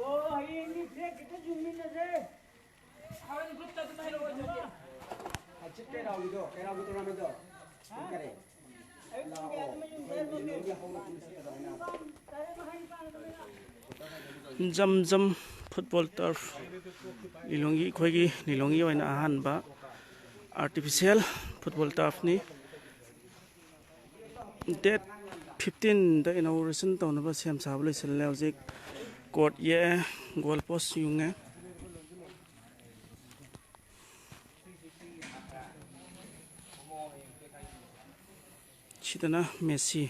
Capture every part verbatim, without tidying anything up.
ꯑꯣ, ꯍꯌꯦꯡꯗꯤ ꯐ꯭ꯂꯦꯛ ꯈꯤꯇ ꯌꯨꯡꯃꯤꯟꯅꯁꯦ꯫ ꯍꯣꯔꯦꯟ ꯒ꯭ꯔꯨꯞꯇ ꯑꯗꯨꯝ ꯍꯥꯏꯔꯛꯑꯣ ꯑꯗꯨꯗꯤ꯫ ꯍꯪꯆꯤꯠ ꯀꯩꯔꯥꯎꯒꯤꯗꯣ, ꯀꯩꯔꯥꯎꯒꯤ ꯇꯣꯔꯅꯥꯃꯦꯟꯗꯣ꯫ ꯍꯥ? ꯄꯨꯡ ꯇꯔꯦꯠ꯫ ꯑꯌꯨꯛ ꯄꯨꯡ ꯀꯌꯥꯗ ꯃꯌꯨꯝ ꯆꯠꯂꯨꯒꯦ? ꯖꯝ ꯖꯝ ꯐꯨꯠꯕꯣꯜ ꯇꯔꯐ, ꯂꯤꯂꯣꯡꯒꯤ, ꯑꯩꯈꯣꯏꯒꯤ ꯂꯤꯂꯣꯡꯒꯤ ꯑꯣꯏꯅ ꯑꯍꯥꯟꯕ ꯑꯥꯔꯇꯤꯐꯤꯁꯦꯜ ꯐꯨꯠꯕꯣꯜ ꯇꯔꯐꯅꯤ꯫ ꯗꯦꯠ ꯐꯤꯐꯇꯤꯟꯗ ꯏꯅꯣꯒ꯭ꯔꯦꯁꯟ ꯇꯧꯅꯕ ꯁꯦꯝ ꯁꯥꯕ ꯂꯣꯏꯁꯤꯜꯂꯦ꯫ ꯍꯧꯖꯤꯛ ꯀꯣꯔꯠ ꯌꯦꯛꯑꯦ, ꯒꯣꯜ ꯄꯣꯁ ꯌꯨꯡꯉꯦ꯫ ꯁꯤꯗꯅ ꯃꯦꯁꯤ꯫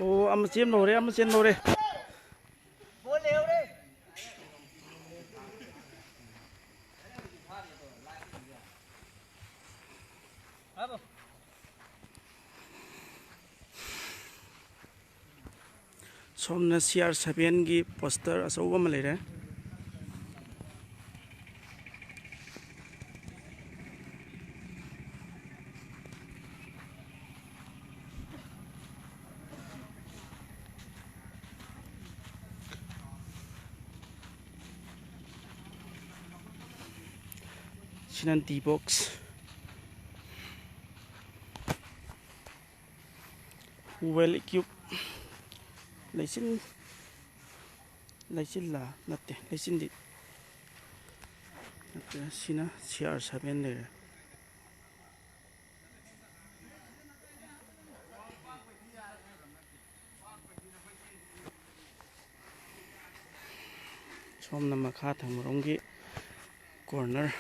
ꯑꯣ, ꯑꯃ ꯆꯦꯟꯕ ꯍꯧꯔꯦ, ꯑꯃ ꯆꯦꯟꯕ ꯍꯧꯔꯦ꯫ ꯁꯣꯝꯅ ꯁꯤ ꯑꯥꯔ ꯁꯚꯦꯟꯒꯤ ꯄꯣꯁꯇꯔ ꯑꯆꯧꯕ ꯑꯃ ꯂꯩꯔꯦ꯫ ꯁꯤꯅ ꯗꯤ ꯕꯣꯛꯁ꯫ Well equipped꯫ ꯂꯩꯆꯤꯟ, ꯂꯩꯆꯤꯜꯂ? ꯅꯠꯇꯦ, ꯂꯩꯆꯤꯟꯗꯤ ꯅꯠꯇꯦ꯫ ꯁꯤꯅ ꯁꯤ ꯑꯥꯔ ꯁꯚꯦꯟ ꯂꯩꯔꯦ꯫ ꯁꯣꯝꯅ ꯃꯈꯥ ꯊꯪꯕꯔꯣꯝꯒꯤ ꯀꯣꯔꯅꯔ꯫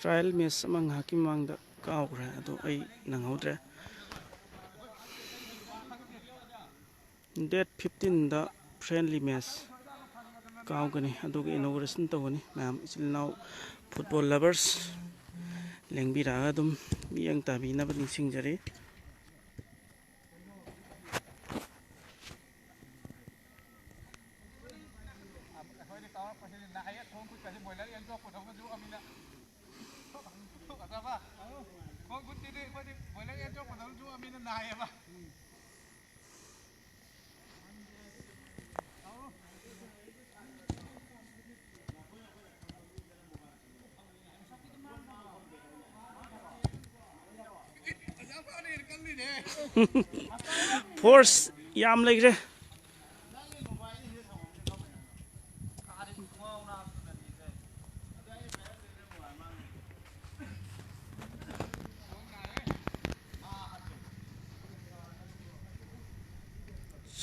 Trial match ꯑꯃ ꯉꯥꯏꯍꯥꯛꯀꯤ ꯃꯃꯥꯡꯗ ꯀꯥꯎꯈ꯭ꯔꯦ, ꯑꯗꯣ ꯑꯩ ꯅꯪꯍꯧꯗ꯭ꯔꯦ꯫ Date fifteenꯗ friendly match ꯀꯥꯎꯒꯅꯤ, ꯑꯗꯨꯒ inauguration ꯇꯧꯒꯅꯤ꯫ ꯃꯌꯥꯝ ꯏꯆꯤꯜ ꯏꯅꯥꯎ football lovers ꯂꯦꯡꯕꯤꯔꯛꯑꯒ ꯑꯗꯨꯝ ꯃꯤꯠꯌꯦꯡ ꯇꯥꯕꯤꯅꯕ ꯅꯤꯡꯁꯤꯡꯖꯔꯤ꯫ ꯑꯩꯈꯣꯏꯗꯤ ꯀꯥꯎꯔꯛꯄꯁꯤꯗꯤ ꯅꯥꯏꯌꯦ, ꯈꯣꯡ ꯈꯨꯠꯀꯁꯤ ꯕꯣꯏꯂꯔ ꯌꯦꯟꯊꯣꯛꯄꯗꯧꯅ ꯆꯣꯛꯑꯃꯤꯅ꯫ ꯐꯖꯕ꯫ ꯈꯣꯡ ꯈꯨꯠꯁꯤꯗꯤ ꯑꯩꯈꯣꯏꯗꯤ ꯕꯣꯏꯂꯔ ꯌꯦꯟꯊꯣꯛꯄꯗꯧꯅ ꯆꯣꯛꯑꯃꯤꯅ ꯅꯥꯏꯌꯦꯕ꯫ Force ꯌꯥꯝ ꯂꯩꯈ꯭ꯔꯦ꯫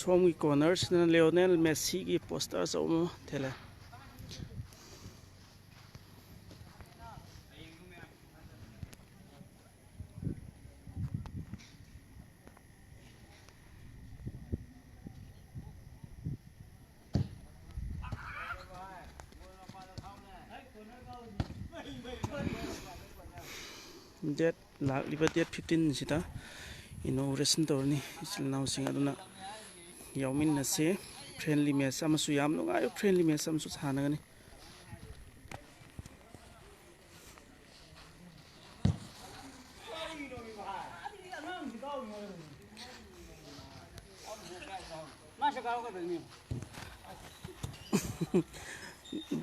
ꯁꯣꯝꯒꯤ cornerꯁꯤꯗꯅ ꯂꯤꯑꯣꯅꯦꯜ ꯃꯦꯁꯤꯒꯤ poster ꯑꯆꯧꯕ ꯑꯃ ꯊꯦꯠꯂꯦ꯫ Date, ꯂꯥꯛꯂꯤꯕ date fifteenꯁꯤꯗ inauguration ꯇꯧꯔꯅꯤ꯫ ꯏꯆꯤꯜ ꯏꯅꯥꯎꯁꯤꯡ ꯑꯗꯨꯅ ꯌꯥꯎꯃꯤꯟꯅꯁꯤ꯫ Friendly match ꯑꯃꯁꯨ, ꯌꯥꯝ ꯅꯨꯡꯉꯥꯏꯕ friendly match ꯑꯃꯁꯨ ꯁꯥꯟꯅꯒꯅꯤ꯫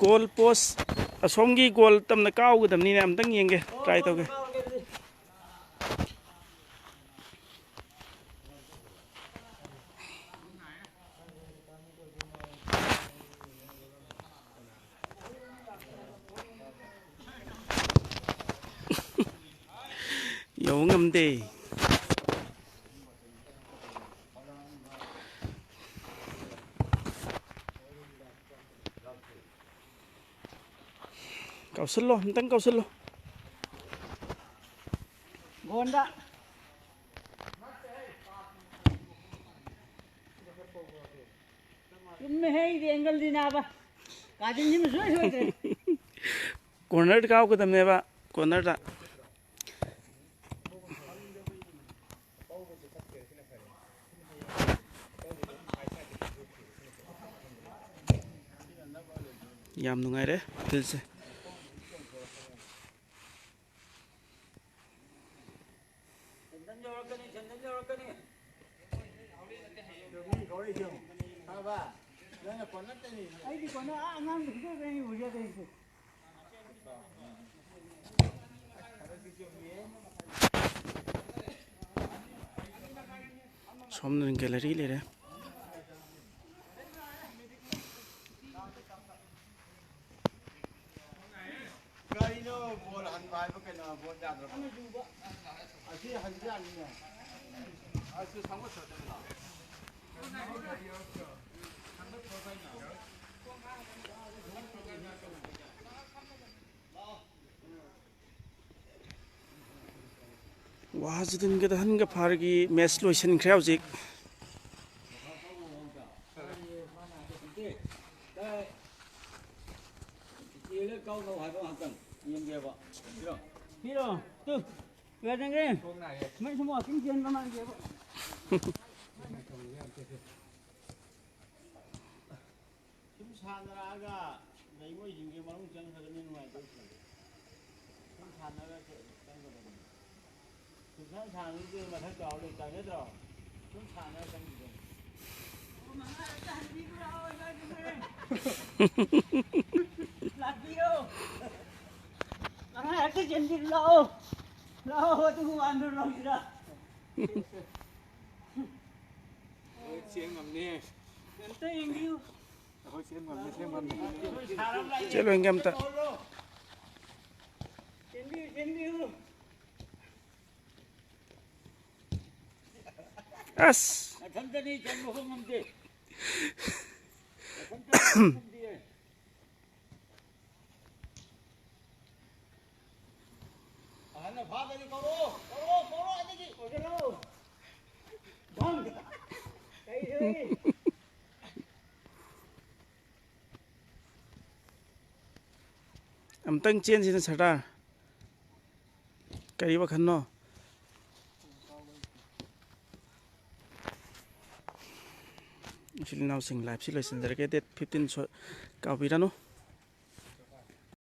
Goal post ꯑꯁꯣꯝꯒꯤ goal ꯇꯝꯅ ꯀꯥꯎꯒꯗꯕꯅꯤꯅꯦ, ꯑꯝꯇꯪ ꯌꯦꯡꯒꯦ, try ꯇꯧꯒꯦ꯫ ꯌꯧꯕ ꯉꯝꯗꯦ꯫ ꯀꯥꯎꯁꯜꯂꯣ, ꯑꯝꯇꯪ ꯀꯥꯎꯁꯜꯂꯣ꯫ ꯆꯨꯝꯃꯦꯍꯦ, ꯑꯩꯗꯤ angle ꯗꯤ ꯅꯥꯕ꯫ ꯀꯥꯖꯤꯟꯁꯤꯃ ꯁꯨꯡꯁꯣꯏ ꯁꯣꯏꯗ꯭ꯔꯦ꯫ Corner ꯗ ꯀꯥꯎꯒꯗꯕꯅꯦꯕ, corner ꯗ꯫ ꯌꯥꯝ ꯅꯨꯡꯉꯥꯏꯔꯦ field ꯁꯦ꯫ ꯑꯩꯗꯤ ꯀꯣꯟꯅ ꯑꯥ ꯑꯉꯥꯡꯗ ꯄꯤꯊꯣꯛꯈ꯭ꯔꯦ, ꯑꯩ ꯎꯖꯗꯦ ꯑꯩꯁꯦ꯫ ꯁꯣꯝꯗꯅ gallery ꯂꯩꯔꯦ꯫ ꯀꯔꯤꯅꯣ ꯕꯣꯜ ꯍꯟꯕ ꯍꯥꯏꯕ ꯀꯩꯅꯣ? ꯕꯣꯜ ꯌꯥꯗ꯭ꯔꯕꯣ? ꯑꯁꯤ ꯍꯟꯕ ꯌꯥꯅꯤꯅꯦ꯫ ꯑꯁꯤ ꯁꯪꯕ ꯁꯣꯏꯗꯅ ꯂꯥꯛꯑꯣ꯫ ꯋꯥꯍꯖꯤꯗꯤꯟꯒ ꯗꯍꯟꯒ ꯐꯥꯔꯒꯤ match ꯂꯣꯏꯁꯤꯟꯈ꯭ꯔꯦ ꯍꯧꯖꯤꯛ꯫ ꯄꯤꯔꯣ, ꯇꯨ꯫ ꯀꯌꯥ ꯆꯪꯒꯦ? ꯃꯩ ꯁꯨꯝ walking ꯆꯦꯟꯕ ꯃꯥꯟꯒꯦꯕ꯫ ꯁꯨꯝ ꯁꯥꯟꯅꯔꯛꯑꯒ ꯂꯩꯉꯣꯏꯁꯤꯡꯁꯦ ꯃꯅꯨꯡ ꯆꯪꯈ꯭ꯔꯒꯅꯤ ꯅꯨꯡꯉꯥꯏꯇꯧꯔꯤꯁꯦ꯫ ꯁꯨꯝ ꯁꯥꯟꯅꯔꯒ ꯆꯪꯒꯗꯕꯅꯤ꯫ ꯁꯨꯝ ꯁꯥꯟꯅ ꯁꯥꯟꯅꯔꯗꯤ ꯃꯊꯛ ꯆꯥꯎ ꯂꯩꯇꯥꯏ ꯅꯠꯇ꯭ꯔꯣ? ꯁꯨꯝ ꯁꯥꯟꯅꯔ ꯆꯪꯈꯤꯗꯣꯏꯅꯤ꯫ ꯂꯥꯛꯄꯤꯌꯣ꯫ ꯑꯉꯥꯡ ꯍꯦꯛꯇ ꯆꯦꯟꯕꯤꯔꯨ ꯂꯥꯛꯑꯣ꯫ ꯂꯥꯛꯑꯣ, ꯑꯗꯨꯒ ꯋꯥꯟꯗꯨ ꯂꯧꯁꯤꯔꯥ? ꯆꯦꯟ ꯉꯝꯅꯤ꯫ ꯑꯝꯇ ꯌꯦꯡꯕꯤꯌꯨ꯫ ꯑꯩꯈꯣꯏ ꯆꯦꯟ ꯉꯝꯅꯤ, ꯆꯦꯟ ꯉꯝꯅꯤ꯫ ꯆꯦꯜꯂꯣꯏꯒꯦ ꯑꯝꯇ꯫ ꯆꯦꯟꯕꯤꯌꯨ, ꯆꯦꯟꯕꯤꯌꯨ꯫ ꯑꯁ! ꯃꯊꯟꯇꯅꯤ, ꯆꯦꯟꯕ ꯍꯣꯡ ꯉꯝꯗꯦ꯫ ꯃꯊꯟꯇ ꯍꯣꯡ ꯉꯝꯗꯤꯌꯦ꯫ ꯑꯍꯟꯅ ꯐꯥꯗ꯭ꯔꯗꯤ ꯀꯧꯔꯛꯑꯣ, ꯀꯧꯔꯛꯑꯣ, ꯑꯝꯇꯪ ꯆꯦꯟꯁꯤꯅ ꯁꯔꯗꯥꯔ꯫ ꯀꯔꯤ ꯋꯥꯈꯜꯅꯣ? ꯏꯆꯤꯜ ꯏꯅꯥꯎꯁꯤꯡ, live ꯁꯤ ꯂꯣꯏꯁꯤꯟꯖꯔꯒꯦ꯫ Date fifteen ꯁꯣꯏ-, ꯀꯥꯎꯕꯤꯔꯅꯨ꯫